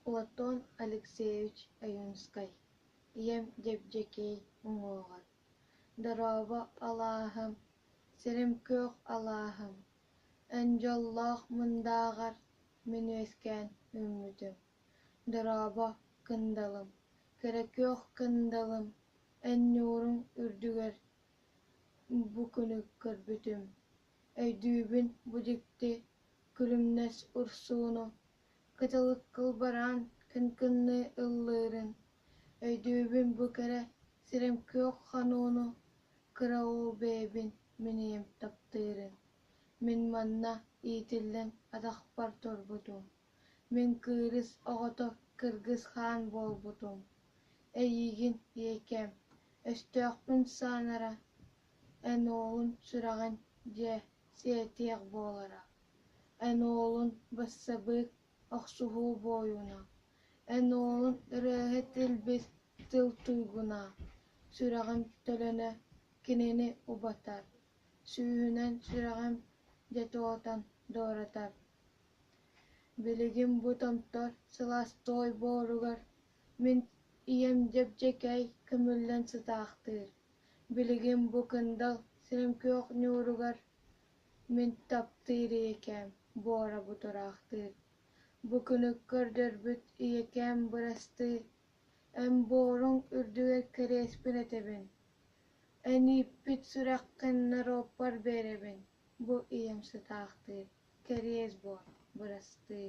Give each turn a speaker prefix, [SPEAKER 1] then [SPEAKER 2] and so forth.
[SPEAKER 1] Платон Алексеевич Ойуунускай Ийэм Дьэбдьэкиэй уҥуоҕар Дорообо, алааһым, сирим күөх алааһым, Эн дьоллоох мындааҕар мин үөскээн үүммүтүм. Дорообо, кындалым, кэрэ күөх кындалым, Эн ньууруҥ үрдүгэр бу күнү көрбүтүм. Өйдүүбүн бу дьикти күлүмнэс урсууну, Кыталык кылбараан кыҥкынныы ыллыырын, Өйдүүбүн бу кэрэ сирэм күөх хонууну, Кыра уол бэйэбин мин ийэм таптыырын. Мин манна иитиллэн атахпар турбутум, Мин кыырыс оҕото кыргыс хаан буолбутум. Эйиигин, ийэкээм, өстөөхпүн саанара, Эн уолун сүрэҕин дьиэ сиэтиэх буолара. Эн уолун бассабыык охсуһуу буойуна, Эн уолун ырыаһыт илбис тыл туйгуна, Сүрэҕим төлөнө кинини убатар, Сүүһүнэн сүрэҕим дьэ туотан дуоратар. Билигин бу томтор сылаас туой буоругар Мин ийэм дьэбдьэкэй көмүллэн сытаахтыыр. Билигин бу кындал сирим күөх ньууругар Мин таптыыр ийэкээм буора бутураахтыыр. Бу күнү көрдөрбүт ийэкээм бырастыы, Эн буоруҥ үрдүгэр кэриэспин этэбин, Эн ииппит сүрэххин норуоппар биэрэбин, Бу ийэм сытаахтыыр, кэриэс буор, бырастыы.